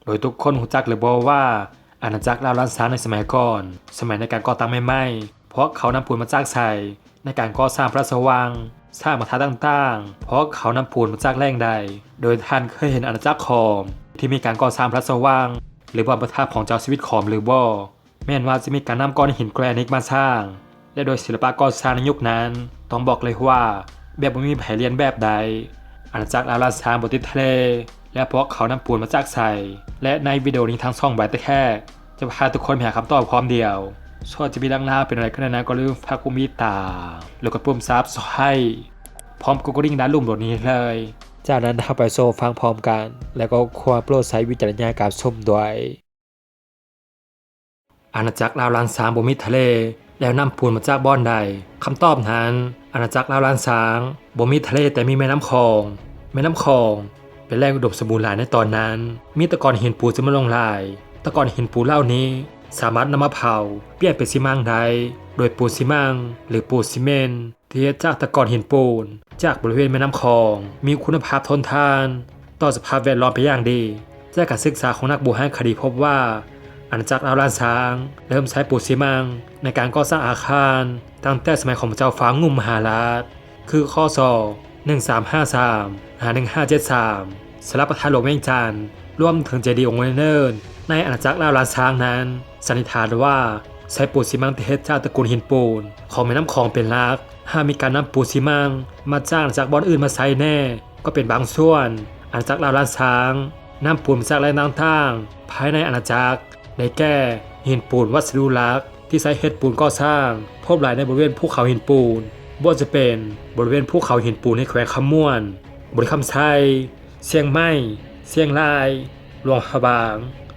ໂດຍທຸກຄົນຮູ້ຈັກຫຼືບໍ່ວ່າ ອານາຈັກລາວລ້ານຊ້າງໃນສະໄໝກ່ອນ, ສະໄໝໃນການກໍ່ຕັ້ງໃໝ່ໆ ພວກເຂົານຳປູນມາຈາກໃສໃນການກໍ່ສ້າງພະລາຊະວັງ, ສ້າງພະທາດຕ່າງໆ? ພວກເຂົານຳປູນມາຈາກແຫຼ່ງໃດ? ໂດຍທ່ານເຄີຍເຫັນອານາຈັກຂອມທີ່ມີການກໍ່ສ້າງພະລາຊະວັງ ຫຼື ບ່ອນປະທັບຂອງເຈົ້າຊີວິດຂອມຫຼືບໍ່? ແມ່ນວ່າຈະມີການນຳກ້ອນຫີນແກຣນິດມາສ້າງ ແລະ ໂດຍສິລະປະກໍ່ສ້າງໃນຍຸກນັ້ນ ຕ້ອງບອກເລີຍວ່າ ແບບບໍ່ມີໃຜລຽນແບບໄດ້. ອານາຈັກລາວລ້ານຊ້າງບໍ່ຕິດທະເລ ແລະ ພວກເຂົານຳປູນມາຈາກໃສ ແລະ ໃນວິດີໂອນີ້ທັງສອງບາຍແທ້ ຈະພາທຸກຄົນໄປຫາຄຳຕອບພ້ອມດຽວ. ສ່ວນຈະມີເລື່ອງລາວເປັນແນວໃດຂຶ້ນນັ້ນ ກໍຢ່າລືມຝາກກົດຕິດຕາມ ແລະ ກົດປຸ່ມ Subscribe ພ້ອມກົດກະດິ່ງດ້ານລຸ່ມໂດດນີ້ເລີຍ. ຈາກນັ້ນເຮົາໄປຊົມຟັງພ້ອມກັນ ແລະ ກໍຄວນໂປດໃຊ້ວິຈາລະນະຍານໃນການຊົມດ້ວຍ. ອານາຈັກລາວລ້ານຊ້າງບໍ່ມີທະເລ ແລ້ວນຳປູນມາຈາກບ່ອນໃດ? ຄຳຕອບນັ້ນ, ອານາຈັກລາວລ້ານຊ້າງບໍ່ມີທະເລ ແຕ່ມີແມ່ນ້ຳຂອງ. ແມ່ນ້ຳຂອງເປັນແຫຼ່ງອຸດົມສົມບູນຫຼາຍໃນຕອນນັ້ນ, ມີຕະກອນຫີນປູນຈຳນວນຫຼວງຫຼາຍ. ຕະກອນຫີນປູນເຫຼົ່ານີ້ສາມາດນຳມາເຜົາ, ປ່ຽນເປັນຊີມັງໄດ້ ໂດຍປູນຊີມັງ ຫຼື ປູນຊີເມັນ ທີ່ເຮັດຈາກຕະກອນຫີນປູນຈາກບໍລິເວນແມ່ນ້ຳຂອງ ມີຄຸນນະພາບທົນທານຕໍ່ສະພາບແວດລ້ອມເປັນຢ່າງດີ. ຈາກການສຶກສາຂອງນັກບູຮານຄະດີພົບວ່າ ອານາຈັກລາວລ້ານຊ້າງເລີ່ມໃຊ້ປູນຊີມັງໃນການກໍ່ສ້າງອາຄານຕັ້ງແຕ່ສະໄໝຂອງພະເຈົ້າຟ້າງຸ່ມມະຫາລາດ ຄື ຄ.ສ. ໜຶ່ງສາມຫ້າສາມ ຫາ ໜຶ່ງຫ້າເຈັດສາມ ສຳລັບພະທາດຫຼວງວຽງຈັນ ລວມເຖິງເຈດີອົງເນີນໆໃນອານາຈັກລາວລ້ານຊ້າງນັ້ນ ສັນນິຖານວ່າໃຊ້ປູນຊີມັງທີ່ເຮັດຈາກຕະກູນຫີນປູນຂອງແມ່ນ້ຳຂອງເປັນຫຼັກ. ຫາກມີການນຳປູນຊີມັງມາຈາກອານາຈັກບ່ອນອື່ນມາໃຊ້ແດ່ ກໍເປັນບາງສ່ວນ. ອານາຈັກລາວລ້ານຊ້າງນຳປູນມາຈາກແຫຼ່ງຕ່າງໆພາຍໃນອານາຈັກ ໄດ້ແກ່ ຫີນປູນວັດສະດຸຫຼັກທີ່ໃຊ້ເຮັດປູນກໍ່ສ້າງ ພົບຫຼາຍໃນບໍລິເວນພູເຂົາຫີນປູນ, ບໍ່ວ່າຈະເປັນບໍລິເວນພູເຂົາຫີນປູນໃນແຂວງຄຳມ່ວນ, ບໍລິຄຳໄຊ, ຊຽງໃໝ່, ຊຽງລາຍ, ຫຼວງພະບາງ,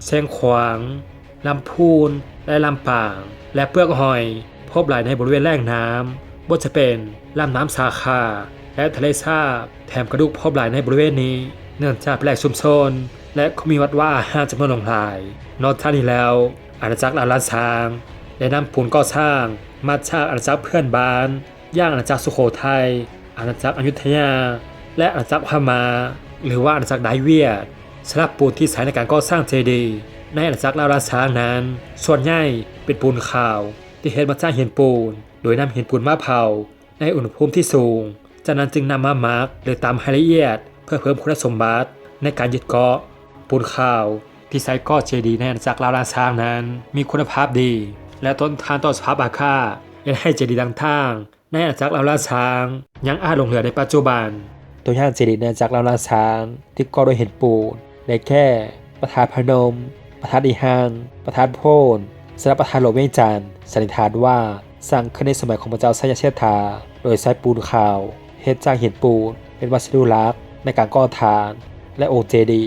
ຊຽງຂວາງ, ລຳພູນ ແລະ ລຳປາງ ແລະ ເປືອກຫອຍ ພົບຫຼາຍໃນບໍລິເວນແຫຼ່ງນ້ຳ ບໍ່ວ່າຈະເປັນລຳນ້ຳສາຂາ ແລະ ທະເລສາບ, ແຖມກະດູກພົບຫຼາຍໃນບໍລິເວນນີ້ ເນື່ອງຈາກເປັນແຫຼ່ງຊຸມຊົນ ແລະ ຄົງມີວັດວາອາຮາມຈຳນວນຫຼວງຫຼາຍ. ນອກຈາກນີ້ແລ້ວ, ອານາຈັກລາວລ້ານຊ້າງໄດ້ນຳປູນກໍ່ສ້າງມາຈາກອານາຈັກເພື່ອນບ້ານ ຢ່າງອານາຈັກສຸໂຂໄທ, ອານາຈັກອະຍຸດທະຍາ ແລະ ອານາຈັກພະມ້າ ຫຼືວ່າອານາຈັກດາຍວຽດ. ສຳລັບປູນທີ່ໃຊ້ໃນການກໍ່ສ້າງເຈດີໃນອານາຈັກລາວລ້ານຊ້າງນັ້ນ ສ່ວນໃຫຍ່ເປັນປູນຂາວທີ່ເຮັດມາຈາກຫີນປູນ ໂດຍນຳຫີນປູນມາເຜົາໃນອຸນຫະພູມທີ່ສູງ, ຈາກນັ້ນຈຶ່ງນຳມາໝັກ ຫຼື ຕຳໃຫ້ລະອຽດ ເພື່ອເພີ່ມຄຸນນະສົມບັດໃນການຍຶດເກາະ. ປູນຂາວທີ່ໃຊ້ກໍ່ເຈດີໃນອານາຈັກລາວລ້ານຊ້າງນັ້ນ ມີຄຸນນະພາບດີ ແລະ ທົນທານຕໍ່ສະພາບອາກາດ, ເຮັດໃຫ້ເຈດີຕ່າງໆ ໃນອານາຈັກລາວລ້ານຊ້າງຍັງອາດຫຼົງເຫຼືອໃນປັດຈຸບັນ. ຕົວຢ່າງເຈດີໃນອານາຈັກລາວລ້ານຊ້າງທີ່ກໍ່ດ້ວຍຫີນປູນ ໄດ້ແກ່ ພະທາດພະນົມ, ພະທາດອີຮັ່ງ, ພະທາດໂພນ. ສຳລັບພະທາດຫຼວງວຽງຈັນ ສັນນິຖານວ່າສ້າງຂຶ້ນໃນສະໄໝຂອງພະເຈົ້າໄຊຍະເຊດຖາ ໂດຍໃຊ້ປູນຂາວເຮັດຈາກຫີນປູນເປັນວັດສະດຸຫຼັກໃນການກໍ່ຖານ ແລະ ອົງເຈດີ.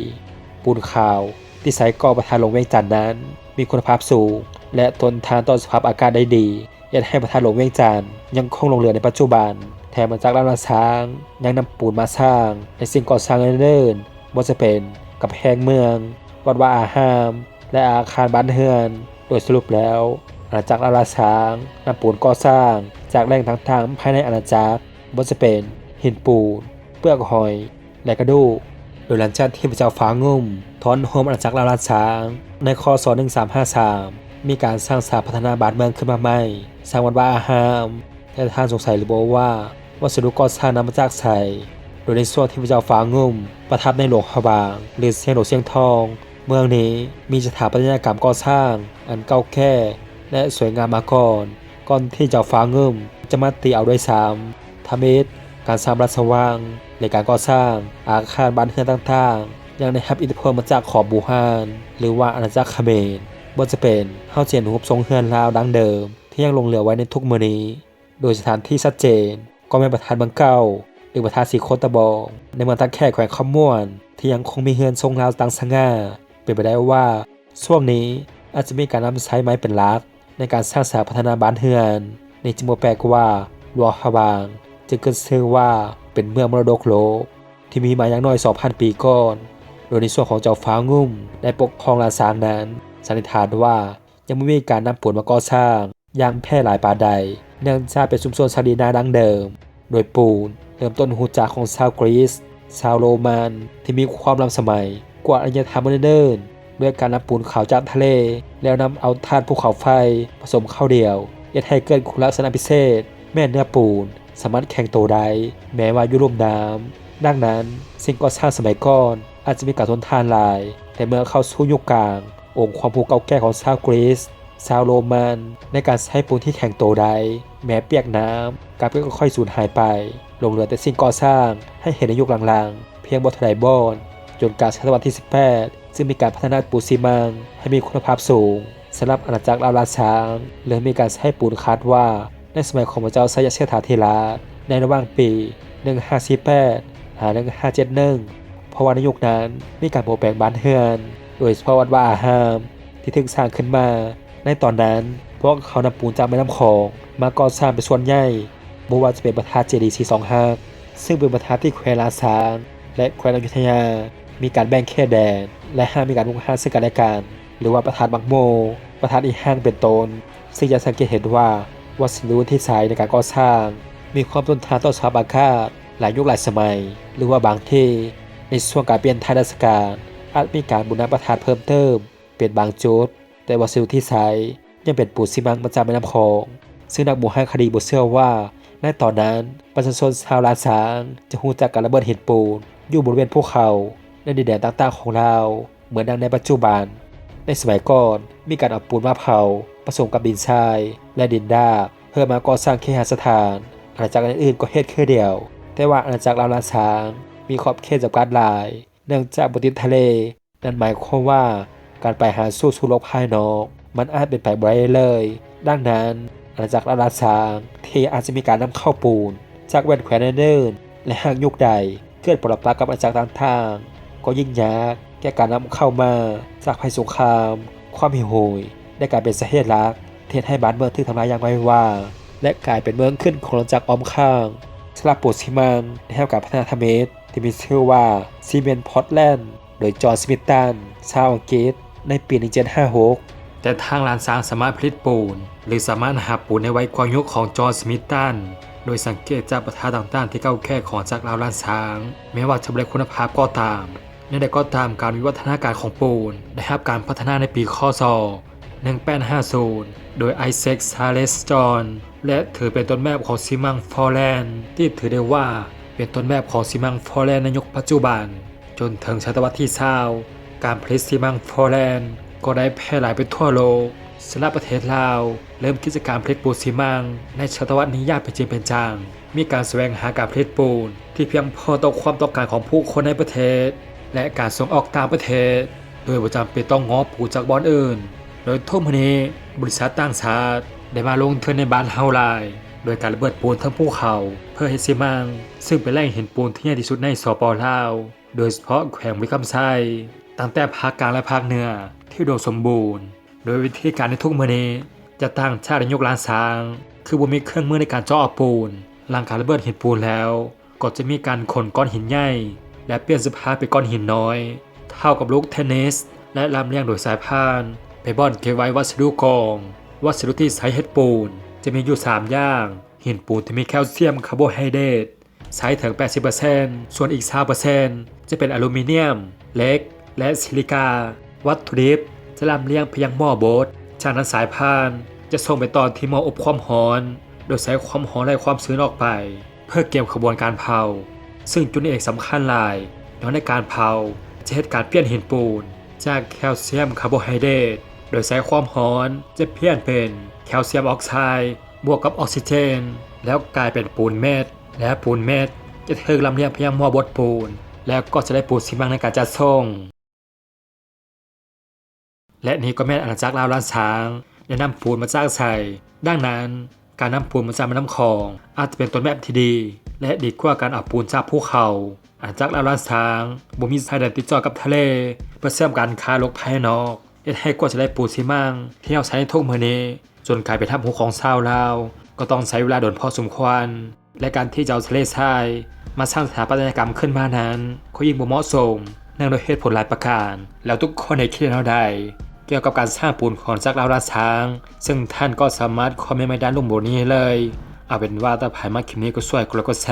ປູນຂາວທີ່ໃຊ້ກໍ່ພະທາດຫຼວງວຽງຈັນນັ້ນ ມີຄຸນນະພາບສູງ ແລະ ທົນທານຕໍ່ສະພາບອາກາດໄດ້ດີ. ເຮັດໃຫ້ພະທາດຫຼວງວຽງຈັນຍັງຄົງຫຼົງເຫຼືອໃນປັດຈຸບັນ. ແຖມອານາຈັກລາວລ້ານຊ້າງຍັງນຳປູນມາສ້າງໃນສິ່ງກໍ່ສ້າງອື່ນໆ ບໍ່ວ່າຈະເປັນກຳແພງເມືອງ, ວັດວາອາຮາມ ແລະ ອາຄານບ້ານເຮືອນ. ໂດຍສະຫຼຸບແລ້ວ, ອານາຈັກລາວລ້ານຊ້າງນຳປູນກໍ່ສ້າງຈາກແຫຼ່ງຕ່າງໆພາຍໃນອານາຈັກ, ບໍ່ວ່າຈະເປັນຫີນປູນ, ເປືອກຫອຍ ແລະ ກະດູກ. ໂດຍຫຼັງຈາກທີ່ພະເຈົ້າຟ້າງຸ່ມຖອນໂຮມອານາຈັກລາວລ້ານຊ້າງໃນ ຄ.ສ. ໜຶ່ງສາມຫ້າສາມ ມີການສ້າງສາພັດທະນາບ້ານເມືອງຂຶ້ນມາໃໝ່, ສ້າງວັດວາອາຮາມ, ແຕ່ທ່ານສົງໄສຫຼືບໍ່ວ່າວັດສະດຸກໍ່ສ້າງນຳມາຈາກໃສ? ໂດຍໃນຊ່ວງທີ່ພະເຈົ້າຟ້າງຸ່ມປະທັບໃນຫຼວງພະບາງ ຫຼື ຊຽງຫຼວງຊຽງທອງ, ເມືອງນີ້ມີສະຖາປັດຕະຍະກຳກໍ່ສ້າງອັນເກົ່າແກ່ ແລະ ສວຍງາມມາກ່ອນ. ກ່ອນທີ່ເຈົ້າຟ້າງຸ່ມຈະມາຕີເອົາດ້ວຍຊ້ຳ, ທຳອິດການສ້າງພະລາຊະວັງ ແລະ ການກໍ່ສ້າງອາຄານບ້ານເຮືອນຕ່າງໆ ຍັງໄດ້ຮັບອິດທິພົນມາຈາກຂອບບູຮານ ຫຼືວ່າອານາຈັກຂະເໝນ. ບໍ່ວ່າຈະເປັນ, ເຮົາຈະເຫັນຮູບຊົງເຮືອນລາວດັ້ງເດີມທີ່ຍັງຫຼົງເຫຼືອໄວ້ໃນທຸກມື້ນີ້, ໂດຍສະຖານທີ່ຊັດເຈນກໍແມ່ນພະທາດເມືອງເກົ່າ ຫຼື ພະທາດສີໂຄດຕະບອງ ໃນເມືອງທ່າແຂກ ແຂວງຄຳມ່ວນ ທີ່ຍັງຄົງມີເຮືອນຊົງລາວຕັ້ງສະຫງ່າ. ເປັນໄປໄດ້ວ່າ ຊ່ວງນີ້ອາດຈະມີການນຳໃຊ້ໄມ້ເປັນຫຼັກ ໃນການສ້າງສາພັດທະນາບ້ານເຮືອນ. ນີ້ຈຶ່ງບໍ່ແປກວ່າຫຼວງພະບາງຈຶ່ງຂຶ້ນຊື່ວ່າເປັນເມືອງມໍລະດົກໂລກທີ່ມີມາຢ່າງໜ້ອຍສອງພັນປີກ່ອນ. ໂດຍໃນຊ່ວງຂອງເຈົ້າຟ້າງຸ່ມໄດ້ປົກຄອງລ້ານຊ້າງນັ້ນ ສັນນິຖານວ່າຍັງບໍ່ມີການນຳປູນມາກໍ່ສ້າງຢ່າງແຜ່ຫຼາຍປານໃດ, ເນື່ອງຈາກເປັນຊຸມຊົນຊາວດີນາດັ້ງເດີມ. ໂດຍປູນເລີ່ມຕົ້ນຮູ້ຈັກຂອງຊາວກຣີສ, ຊາວໂຣມັນ ທີ່ມີຄວາມລ້ຳສະໄໝກວ່າອາລະຍະທຳອື່ນໆ ດ້ວຍການນຳປູນຂາວຈາກທະເລ ແລ້ວນຳເອົາທາດພູເຂົາໄຟປະສົມເຂົ້າດຽວ ເຮັດໃຫ້ເກີດຄຸນລັກສະນະພິເສດ ແມ່ນເນື້ອປູນສາມາດແຂງໂຕໄດ້ ແມ້ວ່າຢູ່ລຸ່ມນ້ຳ. ດັ່ງນັ້ນ, ສິ່ງກໍ່ສ້າງສະໄໝກ່ອນອາດຈະມີການທົນທານຫຼາຍ, ແຕ່ເມື່ອເຂົ້າສູ່ຍຸກກາງ, ອົງຄວາມຮູ້ເກົ່າແກ່ຂອງຊາວກຣີສ, ຊາວໂຣມັນ ໃນການໃຊ້ປູນທີ່ແຂງໂຕໄດ້ ແມ້ປຽກນ້ຳ ກາຍເປັນຄ່ອຍໆສູນຫາຍໄປ, ຫຼົງເຫຼືອແຕ່ສິ່ງກໍ່ສ້າງໃຫ້ເຫັນໃນຍຸກຫຼັງໆ ພຽງບໍ່ເທົ່າໃດບ່ອນ, ຈົນກາງສະຕະວັດທີສິບແປດ ຈຶ່ງມີການພັດທະນາປູນຊີມັງໃຫ້ມີຄຸນນະພາບສູງ. ສຳລັບອານາຈັກລາວລ້ານຊ້າງ ເລີ່ມມີການໃຊ້ປູນ ຄາດວ່າໃນສະໄໝຂອງພະເຈົ້າໄຊຍະເຊດຖາທິລາດ ໃນລະຫວ່າງປີໜຶ່ງຫ້າສີ່ແປດ ຫາໜຶ່ງຫ້າເຈັດໜຶ່ງ ເພາະວ່າໃນຍຸກນັ້ນມີການປົວແປງບ້ານເຮືອນ, ໂດຍສະເພາະວັດວາອາຮາມທີ່ຖືກສ້າງຂຶ້ນມາ. ໃນຕອນນັ້ນ, ພວກເຂົານຳປູນຈາກແມ່ນ້ຳຂອງມາກໍ່ສ້າງເປັນສ່ວນໃຫຍ່, ບໍ່ວ່າຈະເປັນພະທາດເຈດີສີສອງຮັກ, ຊຶ່ງເປັນພະທາດທີ່ແຂວງລ້ານຊ້າງ ແລະ ແຂວງອະຍຸດທະຍາ ມີການແບ່ງເຂດແດນ ແລະ ຫາກມີການຮຸກຮານເຊິ່ງກັນແລະກັນ, ຫຼືວ່າພະທາດໝາກໂມ, ພະທາດອີ່ຮັ່ງ ເປັນຕົ້ນ, ຊຶ່ງຈະສັງເກດເຫັນວ່າວັດສະດຸທີ່ໃຊ້ໃນການກໍ່ສ້າງມີຄວາມທົນທານຕໍ່ສະພາບອາກາດຫຼາຍຍຸກຫຼາຍສະໄໝ, ຫຼືວ່າບາງທີ່ໃນຊ່ວງການປ່ຽນຖ່າຍລາຊະການ ອາດມີການບູລະນະປະຖານເພີ່ມເຕີມເປັນບາງຈຸດ, ແຕ່ວັດສະດຸທີ່ໃຊ້ຍັງເປັນປູນຊີມັງມາຈາກແມ່ນ້ຳຂອງ, ຊຶ່ງນັກໂບຮານຄະດີບໍ່ເຊື່ອວ່າ ໃນຕອນນັ້ນ ປະຊາຊົນຊາວລ້ານຊ້າງຈະຮູ້ຈັກການລະເບີດຫີນປູນຢູ່ບໍລິເວນພູເຂົາໃນດິນແດນຕ່າງໆຂອງລາວ ເໝືອນດັ່ງໃນປັດຈຸບັນ. ໃນສະໄໝກ່ອນ ມີການເອົາປູນມາເຜົາປະສົມກັບດິນຊາຍ ແລະ ດິນດາກ ເພື່ອມາກໍ່ສ້າງເຄຫະສະຖານ. ອານາຈັກອື່ນໆກໍເຮັດຄືດຽວ, ແຕ່ວ່າອານາຈັກລາວລ້ານຊ້າງມີຂອບເຂດຈຳກັດຫຼາຍ ເນື່ອງຈາກບໍ່ຕິດທະເລ. ນັ້ນໝາຍຄວາມວ່າການໄປຫາສູ່ສູ່ໂລກພາຍນອກ ມັນອາດເປັນໄປບໍ່ໄດ້ເລີຍ. ດັ່ງນັ້ນ, ອານາຈັກລາວລ້ານຊ້າງທີ່ອາດຈະມີການນຳເຂົ້າປູນຈາກແວ່ນແຄວ້ນອື່ນໆ ແລະ ຫາກຍຸກໃດເກີດປໍລະປັກກັບອານາຈັກຕ່າງໆ ກໍຍິ່ງຍາກແກ່ການນຳເຂົ້າມາຈາກໄພສົງຄາມ, ຄວາມຫິວໂຫຍ ໄດ້ກາຍເປັນສາເຫດຫຼັກທີ່ເຮັດໃຫ້ບ້ານເມືອງຖືກທຳລາຍຢ່າງໄວວາ ແລະ ກາຍເປັນເມືອງຂຶ້ນຂອງອານາຈັກອ້ອມຂ້າງ. ສຳລັບປູນຊີມັງໄດ້ຮັບການພັດທະນາທຳອິດທີ່ມີຊື່ວ່າ Cement Portland ໂດຍ John Smithson ຊາວອັງກິດ ໃນປີໜຶ່ງເຈັດຫ້າຫົກ. ແຕ່ທາງລ້ານຊ້າງສາມາດຜະລິດປູນ ຫຼື ສາມາດຫາປູນໄດ້ໄວກວ່າຍຸກຂອງ John Smithson ໂດຍສັງເກດຈາກປະທາດຕ່າງໆທີ່ເກົ່າແກ່ຂອງອານາຈັກລາວລ້ານຊ້າງ, ແມ້ວ່າຈະບໍ່ໄດ້ຄຸນນະພາບກໍຕາມ. ແນວໃດກໍຕາມ, ການວິວັດທະນາການຂອງປູນໄດ້ຮັບການພັດທະນາໃນປີ ຄ.ສ. ໜຶ່ງແປດຫ້າສູນ ໂດຍ Isaac Charles John ແລະ ຖືເປັນຕົ້ນແບບຂອງຊີມັງ Portland ທີ່ຖືໄດ້ວ່າເປັນຕົ້ນແບບຂອງຊີມັງ Portland ໃນຍຸກປັດຈຸບັນ. ຈົນເຖິງສະຕະວັດທີຊາວ ການຜະລິດຊີມັງ Portland ກໍໄດ້ແຜ່ຫຼາຍໄປທົ່ວໂລກ. ສຳລັບປະເທດລາວ ເລີ່ມກິດຈະການຜະລິດປູນຊີມັງໃນສະຕະວັດນີ້ຢ່າງເປັນຈິງເປັນຈັງ. ມີການສະແຫວງຫາການຜະລິດປູນທີ່ພຽງພໍຕໍ່ຄວາມຕ້ອງການຂອງຜູ້ຄົນໃນປະເທດ ແລະ ການສົ່ງອອກຕ່າງປະເທດ ໂດຍບໍ່ຈຳເປັນຕ້ອງງໍປູນຈາກບ່ອນອື່ນ. ໂດຍທຸກມື້ນີ້ ບໍລິສັດຕ່າງຊາດໄດ້ມາລົງທຶນໃນບ້ານເຮົາຫຼາຍ ໂດຍການລະເບີດປູນເທິງພູເຂົາເພື່ອເຮັດຊີມັງ, ຊຶ່ງເປັນແຫຼ່ງຫີນປູນທີ່ໃຫຍ່ທີ່ສຸດໃນ ສປ ລາວ, ໂດຍສະເພາະແຂວງບໍລິຄຳໄຊ, ຕັ້ງແຕ່ພາກກາງ ແລະ ພາກເໜືອທີ່ອຸດົມສົມບູນ. ໂດຍວິທີການໃນທຸກມື້ນີ້ຈະຕ່າງຈາກໃນຍຸກລ້ານຊ້າງ, ຄືບໍ່ມີເຄື່ອງມືໃນການເຈາະເອົາປູນ. ຫຼັງການລະເບີດຫີນປູນແລ້ວ, ກໍຈະມີການຂົນກ້ອນຫີນໃຫຍ່ ແລະ ປ່ຽນສະພາບເປັນກ້ອນຫີນນ້ອຍ ເທົ່າກັບລູກເທນນິສ ແລະ ລຳລຽງໂດຍສາຍພານໄປບ່ອນເກັບໄວ້ວັດສະດຸກອງ. ວັດສະດຸທີ່ໃຊ້ເຮັດປູນຈະມີຢູ່ສາມຢ່າງ: ຫີນປູນທີ່ມີແຄລຊຽມຄາໂບໄຮເດຣດ ໃຊ້ເຖິງແປດສິບເປີເຊັນ, ສ່ວນອີກຊາວເປີເຊັນຈະເປັນອາລູມີນຽມ, ເຫຼັກ ແລະ ຊິລິກາ. ວັດຖຸດິບຈະລຳລຽງໄປຍັງໝໍ້ບົດ, ຈາກນັ້ນສາຍພານຈະສົ່ງໄປຕໍ່ທີ່ໝໍ້ອົບຄວາມຮ້ອນ ໂດຍໃຊ້ຄວາມຮ້ອນໄລ່ຄວາມຊື້ນອອກໄປ ເພື່ອກຽມຂະບວນການເຜົາ, ຊຶ່ງຈຸດນີ້ເອງສຳຄັນຫຼາຍ, ຍ້ອນໃນການເຜົາຈະເຮັດການປ່ຽນຫີນປູນຈາກແຄລຊຽມຄາໂບໄຮເດຣດ ໂດຍໃຊ້ຄວາມຮ້ອນ ຈະປ່ຽນເປັນແຄລຊຽມອອກໄຊ ບວກກັບອອກຊີເຈນ ແລ້ວກາຍເປັນປູນເມັດ ແລະ ປູນເມັດຈະຖືກລຳລຽງໄປຍັງໝໍ້ບົດປູນ ແລ້ວກໍຈະໄດ້ປູນຊີມັງໃນການຈັດສົ່ງ. ແລະ ນີ້ກໍແມ່ນອານາຈັກລາວລ້ານຊ້າງໄດ້ນຳປູນມາຈາກໃສ. ດັ່ງນັ້ນ, ການນຳປູນມາຈາກແມ່ນ້ຳຂອງອາດຈະເປັນຕົ້ນແບບທີ່ດີ ແລະ ດີກວ່າການເອົາປູນຈາກພູເຂົາ. ອານາຈັກລາວລ້ານຊ້າງບໍ່ມີຊາຍແດນຕິດຈອດກັບທະເລ ເພື່ອເຊື່ອມການຄ້າໂລກພາຍນອກ, ເຮັດໃຫ້ກວ່າຈະໄດ້ປູນຊີມັງທີ່ເຮົາໃຊ້ໃນທຸກມື້ນີ້ ຈົນກາຍເປັນຮັບຮູ້ຂອງຊາວລາວ ກໍຕ້ອງໃຊ້ເວລາດົນພໍສົມຄວນ. ແລະ ການທີ່ຈະເອົາທະເລຊາຍມາສ້າງສະຖາປັດຕະຍະກຳຂຶ້ນມານັ້ນ ກໍຍິ່ງບໍ່ເໝາະສົມ ເນື່ອງດ້ວຍເຫດຜົນຫຼາຍປະການ. ແລ້ວທຸກຄົນເຫັນຄິດແນວໃດກ່ຽວກັບການສ້າງປູນຂອງອານາຈັກລາວລ້ານຊ້າງ? ເຊິ່ງທ່ານກໍສາມາດຄອມເມັນໄວ້ດ້ານລຸ່ມໂບນີ້ເລີຍ. ເອົາເປັນວ່າຖ້າໃຜມັກຄລິບນີ້ກໍຊ່ວຍກົດໄລກ໌ກົດແຊ,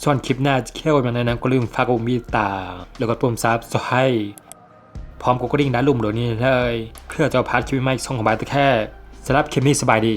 ສ່ວນຄລິບໜ້າຈະກ່ຽວກັບຫຍັງແນວນັ້ນກໍຢ່າລືມຝາກກົດປຸ່ມຕິດຕາມ ແລ້ວກໍປຸ່ມຊັບສະໄຄຣບ໌. ພໍ ພ້ອມກົດກະດິ່ງດ້ານລຸ່ມໂດຍນີ້ເລີຍ ເພື່ອຈະບໍ່ພາດຄລິບໃໝ່ໆ ທີ່ຊ່ອງຂອງບ່າວແຕ່ແທ້. ສຳລັບຄລິບນີ້ສະບາຍດີ.